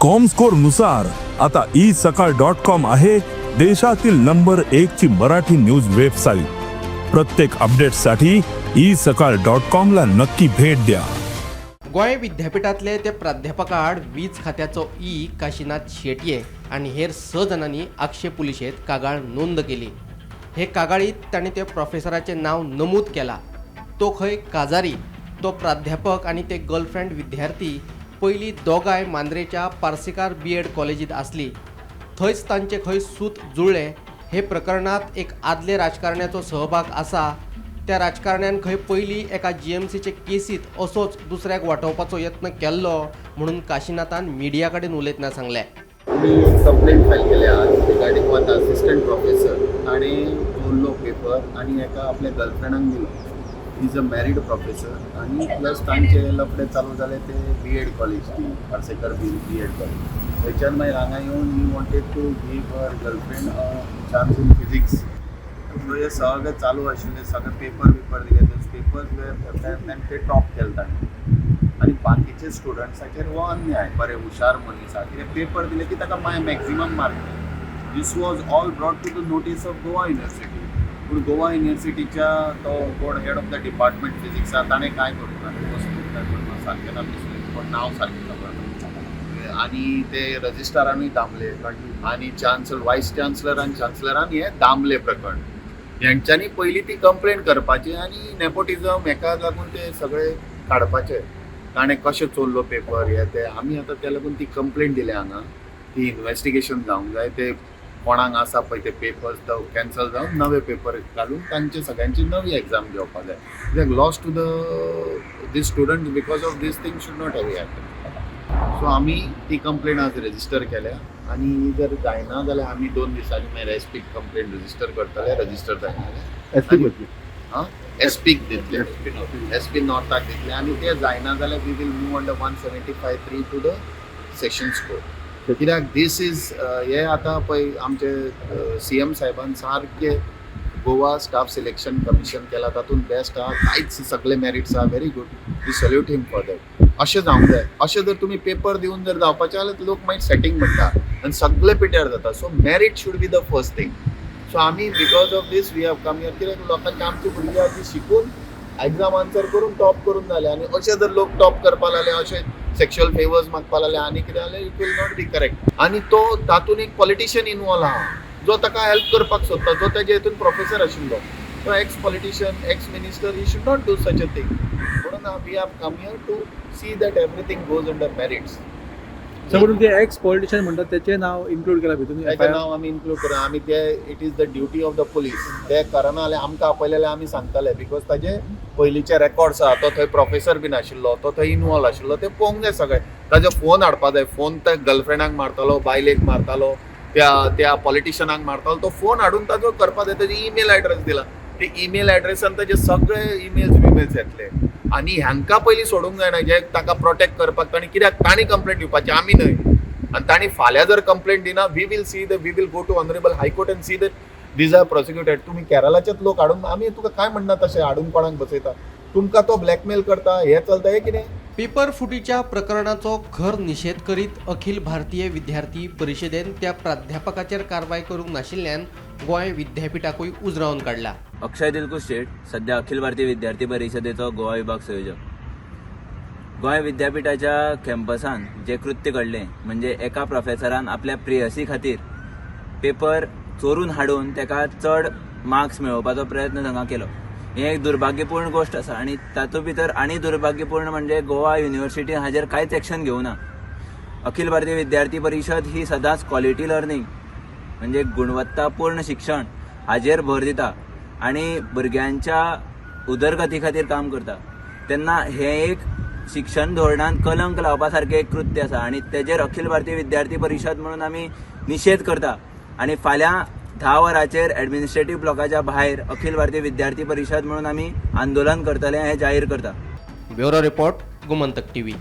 Comscore नुसार आता E सकाळ डॉट कॉम आहे देशातील नंबर एक ची मराठी न्यूज वेबसाईट. प्रत्येक अपडेटसाठी ई सकाळ डॉट कॉम ला नक्की भेट द्या. गोंय विद्यापिठांतले ते प्राध्यापका आड वीज खात्याचो ई काशीनाथ शेटये आनी हेर स जाणांनी आगशे पुलिशेंत कागाळ नोंद केली. हे कागाळीत तांणी त्या प्रोफेसराचें नांव नमूद केलां. तो खंय काजारी. तो प्राध्यापक आनी ते गर्लफ्रेंड विद्यार्थी पयलीं दोगांय मांद्रेच्या पार्सेकार बी एड कॉलेजींत आसली. थंयच तांचें खंय सूत जुळ्ळें. हे प्रकरणांत एक आदले राजकारण्याचो सहभाग आसा. त्या राजकारण्यान खंय पयलीं एका जीएमसीचे केसीत असोच दुसऱ्याक वाटोवपाचो यत्न केल्लो म्हणून काशीनाथान मिडिया कडेन उलयतना सांगलें. आमी एक कंप्लेंट फायल केल्या आज रिगार्डींग वन असिस्टंट प्रोफेसर. ताणें चोरलो पेपर आनी एका आपल्या गर्लफ्रेंडाक दिलो. Is a married professor आनी प्लस तांचे लफडे चालू जाले ते बी एड कॉलेज, ती पार्सेकर बी एड कॉलेज. थंयच्यान मागीर हांगा येवन he wanted to give her girlfriend chance in physics. So हे सगळें चालू आशिल्लें, सगळे पेपर बिपर दिले, those papers ते टॉप केले ताणें आनी बाकीचे स्टुडंट्साचेर हो अन्याय. बरे हुशार मनीस आहा, कित्याक पेपर दिले की ताका मागीर maximum mark. This was all brought to the notice of Goa University, पूण गोवा युनिवर्सिटीच्या तो कोण head of the department physics आहा, ताणें कांय करूंक ना. वस्तू काय कोण सारकें ना दिसलें, कोण नांव सारकें खबर ना आनी ते रजिस्ट्रारानूय दामले आनी चान्सलर, वायस चान्सलर आनी चान्सलरान हे दामले प्रकरण. हेंच्यांनी पयलीं ती कंप्लेन करपाची आनी नेपोटिजम हेका लागून ते सगळे काडपाचे, ताणें कशें चोरलो पेपर हे ते. आमी आतां त्या लागून ती कंप्लेन दिल्या हांगा. ती इन्वेस्टिगेशन जावंक जाय. ते कोणाक आसा पळय ते पेपर्स, तो कॅन्सल जावन नवे पेपर घालून तांचे सगळ्यांची नवी एग्जाम घेवपाक जाय, कित्याक loss to the this student because of this thing should not have happen. So आमी ती कंप्लेन आज रजिस्टर केल्या आनी जर जायना जाल्यार आमी 2 दिसांनी मागीर एसपीक कंप्लेन रजिस्टर करतले. रजिस्टर जायना जाल्यार आं एसपीक दितले, एसपी नॉर्थाक दितले आनी ते जायना जाल्यार we will move under 175(3) to the sessions court, कित्याक दीस is हे आतां पळय आमचे सीएम साहेबान सारके गोवा स्टाफ सिलेक्शन कमिशन केला, तातूंत बेस्ट आहा, कांयच सगळे मेरिट्स आहा. Very good, we salute him for that. अशें जावंक जाय. अशें जर तुमी पेपर दिवन जर जावपाचें जाल्यार लोक मागीर सेटींग म्हणटा आनी सगळे पिड्ड्यार जाता. So merit should be the first thing. So आमी because of this we have come here, कित्याक लोकांचे आमची भुरगीं आहा जी शिकून एग्जाम आन्सर करून टॉप करून जाले आनी अशें जर लोक टॉप करपा लागले, अशें सेक्शुअल फेवर्स मागपा लागले आनी कितें जाल्यार it will not be correct. आनी तो तातूंत एक पॉलिटिशियन इनवॉल्व आहा, जो ताका हेल्प करपाक सोदता, जो तेजे हितून प्रोफेसर आशिल्लो. तो ex politician, ex minister, he should not do such a thing. म्हणून we have come here to see that everything goes under merits. Sir, म्हणून ते एक्स पॉलिटिशियन म्हणटात, त्याचें नाव इन्क्लूड केलां भितून? ताचें नांव आमी इन्क्लूड करूं. आमी ते it is the duty of the police. ते करना जाल्यार आमकां आपयलें जाल्यार आमी सांगतले, because ताजे पयलींचे रेकॉर्ड्स आहा. तो थंय प्रोफेसर बीन आशिल्लो, तो थंय इनवॉल्व आशिल्लो, ते पळोवंक जाय सगळें. ताजो फोन हाडपा जाय. फोन त्या गर्लफ्रेंडाक मारतालो, बायलेक मारतालो, त्या त्या पॉलिटिशियनाक मारतालो, तो फोन हाडून ताजो करपा जाय. ताजे ईमेल एड्रेस दिला, ते ईमेल एड्रेसान ताजे सगळे ईमेल्स बिमेल्स येतले आनी हांकां पयलीं सोडूंक जायना, जे ताका प्रोटेक्ट करपाक तांणी, कित्याक तांणी कंप्लेंट दिवपाची, आमी न्हय. आनी तांणी फाल्यां जर कंप्लेंट दिना, we will see the we will go to honourable High Court and see the these are prosecuted. तुमी केरलाचेच लोक हाडून, आमी तुका काय म्हणना, तशें हाडून कोणाक बसयता, तुमकां तो ब्लॅकमेल करता, हें चलता, हें कितें? पेपर फुटीच्या प्रकरणाचो खर निशेध करीत अखिल भारतीय विद्यार्थी परिशदेन त्या प्राध्यापकाचेर कारवाय करूंक नाशिल्ल्यान गोंय विद्यापिठाकूय उजरावन काडला. अक्षय दिलकुश शेठ, सध्या अखिल भारतीय विद्यार्थी परिशदेचो गोवा विभाग संयोजक. गोंय विद्यापिठाच्या कॅम्पसान जे कृत्य घडलें, म्हणजे एका प्रोफेसरान आपल्या प्रेयसी खातीर पेपर चोरून हाडून ताका चड मार्क्स मेळोवपाचो प्रयत्न तांकां केलो, हें एक दुर्भाग्यपूर्ण गोश्ट आसा. आनी तातूंत भितर आनी दुर्भाग्यपूर्ण म्हणजे गोवा युनिवर्सिटीन हाजेर कांयच एक्शन घेवना. अखिल भारतीय विद्यार्थी परिशद ही सदांच क्वॉलिटी लर्निंग, म्हणजे गुणवत्तापूर्ण शिक्षण हाजेर भर दिता आनी भुरग्यांच्या उदरगती खातीर काम करता. तेन्ना हें एक शिक्षण धोरणान कलंक लावपा सारकें एक कृत्य आसा आनी तेजेर अखिल भारतीय विद्यार्थी परिशद म्हणून आमी निशेध करता आनी फाल्यां 10 वरांचेर एडमिनिस्ट्रेटीव ब्लॉकाच्या भायर अखिल भारतीय विद्यार्थी परिशद म्हणून आमी आंदोलन करतले हें जाहीर करता. Bureau report, Gomantak TV.